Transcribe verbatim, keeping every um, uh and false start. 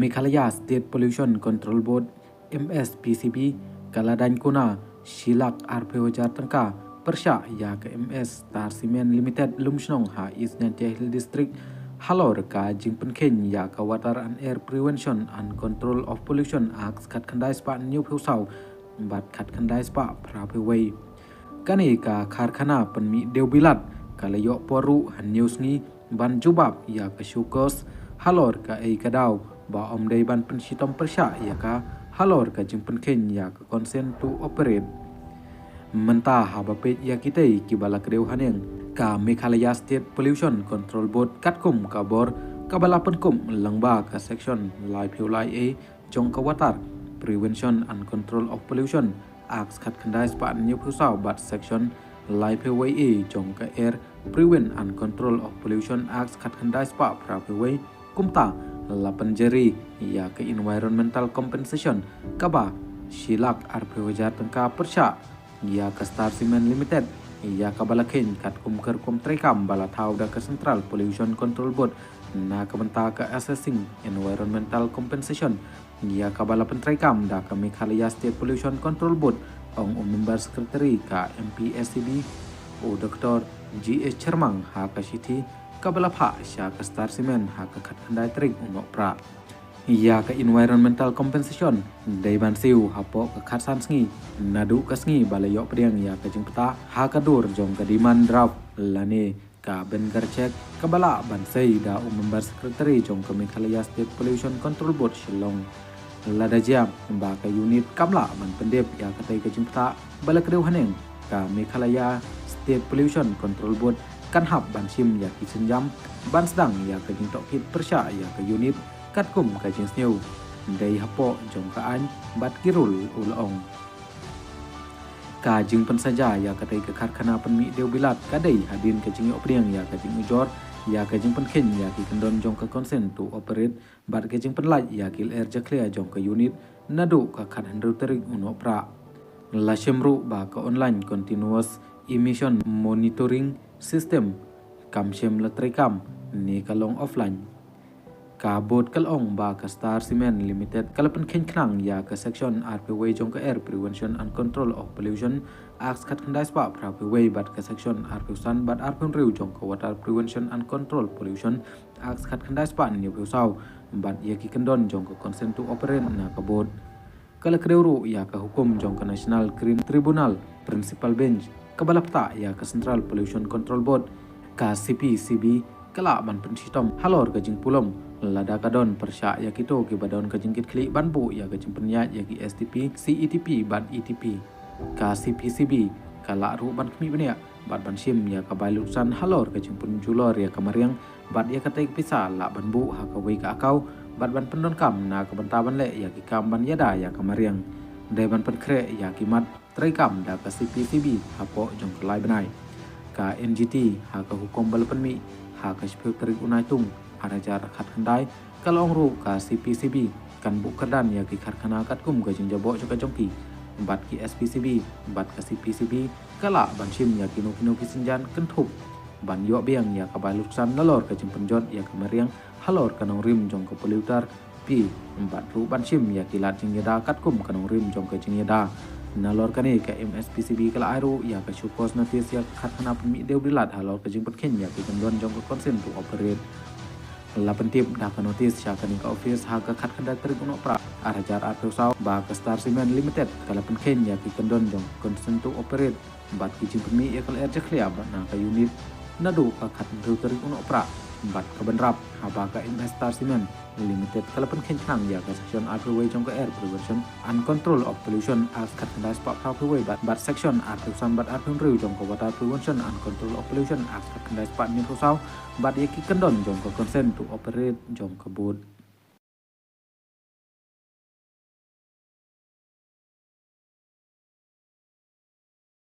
Meghalaya State Pollution Control Board, M S P C B, ka la daiñ kuna shi lak arphew hajar tyngka pyrshah ïa ka M S Star Cement Limited Lumshnong ha East Jaintia Hills District halor ka jingpynkheiñ ïa ka Water and Air Prevention and Control of Pollution Act khatkhyndai spah hynñiewphew saw bad khatkhyndai spah phraphew wei. Kane ka karkhana pynmih dewbilat ka la ïoh por ruh hynñiew sngi ban jubab ïa ka show cause halor kaei ka daw ba ym dei ban pynshitom pyrshah ïa ka halor ka jingpynkheiñ ïa ka consent to operate. Mynta haba peit ïa kitei kiba la kdew haneng, ka Meghalaya State Pollution Control Board katkum ka bor kaba la pynkup lyngba ka section laiphew lai A jong ka Water Prevention and Control of Pollution Act khatkhyndai spah hynñiewphew saw bad section laiphew wei A jong ka Air Prevent and Control of Pollution Act khatkhyndai spah phraphew wei, kumta la pynjari ïa ka environmental compensation kaba shi lak arphew hajar tyngka pyrshah ïa ka Star Cement Limited ïa kaba la kheiñ katkum ka rukom treikam ba la thaw da ka Central Pollution Control Board na ka bynta ka assessing environmental compensation ïa kaba la pyntreikam da ka Meghalaya State Pollution Control Board, ong u Member Secretary ka M P S C B, u Doctor G H Shermang ha ka shithi kaba la phah sha ka Star Cement ha ka khatkhyndai tarik u Nohprah. Ïa ka environmental compensation dei ban siew hapoh ka khatsan sngi naduh ka sngi ba la ïoh pdiang ïa ka jingpyntha ha ka dur jong ka demand draft lane ka Bengar Check kaba lah ban sei da u Member Secretary jong ka Meghalaya State Pollution Control Board Shillong. Lada jia ba ka unit kam lah ban pyndep ïa katei ka jingpyntha ba la kdew haneng, ka Meghalaya State Pollution Control Board kan hap ban shim ïa ki sienjam ban sdang ïa ka jingtohkit pyrshah ïa ka unit katkum ka jingsniew dei hapoh jong ka aiñ bad ki rule, u la ong. Ka jingpynsaja ïa katei ka karkhana pynmih dewbilat ka dei hadien ka jingïohpdiang ïa ka jingujor ïa ka jingpynkheiñ ïa ki kyndon jong ka consent to operate bad ka jingpynlait ïa ki lyer jakhlia jong ka unit naduh ka khathynriew tarik u Nohprah. La shem ruh ba ka online continuous emission monitoring system kam shym la treikam ne ka long offline. Ka board ka la ong ba ka Star Cement Limited ka la pynkheiñ khnang ïa ka section arphew wei jong ka Air Prevention and Control of Pollution Act khatkhyndai spah phraphew wei bad ka section arphew san bad arphew hynriew jong ka Water Prevention and Control Pollution Act khatkhyndai spah hynñiewphew saw bad ïa ki kyndon jong ka consent to operate na ka board. Ka la kdew ruh ïa ka hukum jong ka National Green Tribunal Principal Bench kaba la ktah ïa ka Central Pollution Control Board, ka C P C B, ka lah ban pynshitom halor ka jingpulom lada ka don pyrshah ïa kito kiba don ka jingkitkhlieh ban buh ïa ka jingpynïaid ïa ki S T P, C E T P bad E T P. Ka C P C B ka lah ruh ban khmih bniah bad ban shim ïa ka bai lutksan halor ka jingpynjulor ïa ka mariang bad ïa katei ka pisa lah ban buh ha kawei ka account bad ban pyndonkam na ka bynta ban leh ïa ki kam ban ïada ïa ka mariang. Dei ban pynkhreh ïa ki mat treikam da ka C P C B hapoh jong ka lai bnai. Ka N G T ha ka hukum ba la pynmih ha ka shiphew tarik u Naitung ar hajar khatkhyndai ka la ong ruh ka C P C B kan buh kyrdan ïa ki karkhana katkum ka jingjaboh jong ka jong ki bad ki S P C B bad ka C P C B ka lah ban shim ïa kino kino ki sienjam kynthup ban ïoh biang ïa ka bai lutksan nalor ka jingpynjot ïa ka mariang halor ka nongrim jong ka polluter fee bad ruh ban shim ïa ki lad jingïada katkum ka nongrim jong ka jingïada. Nalor kane ka M S P C B ka la ai ruh ïa ka show cause notice ïa ka karkhana pynmih dewbilat halor ka jingpynkheiñ ïa ki kyndon jong ka consent to operate. La pyntip da ka notice sha kane ka office ha ka khatkhyndai tarik u Nohprah ar hajar arphew saw ba ka Star Cement Limited ka la pynkheiñ ïa ki kyndon jong ka consent to operate bad ki jingpynmih ïa ka lyer jakhlia bad na ka unit naduh ka khathynriew tarik u Nohprah bad ka bynrap haba ka M S Star Cement Limited ka la pynkheiñ khnang ïa ka section arphew wei jong ka Air Prevention and Control of Pollution Act khatkhyndai spah phraphew wei bad, bad section arphew san bad arphew hynriew jong ka Water Prevention and Control of Pollution Act khatkhyndai spah hynñiewphew saw bad ïa ki kyndon jong ka consent to operate jong ka board.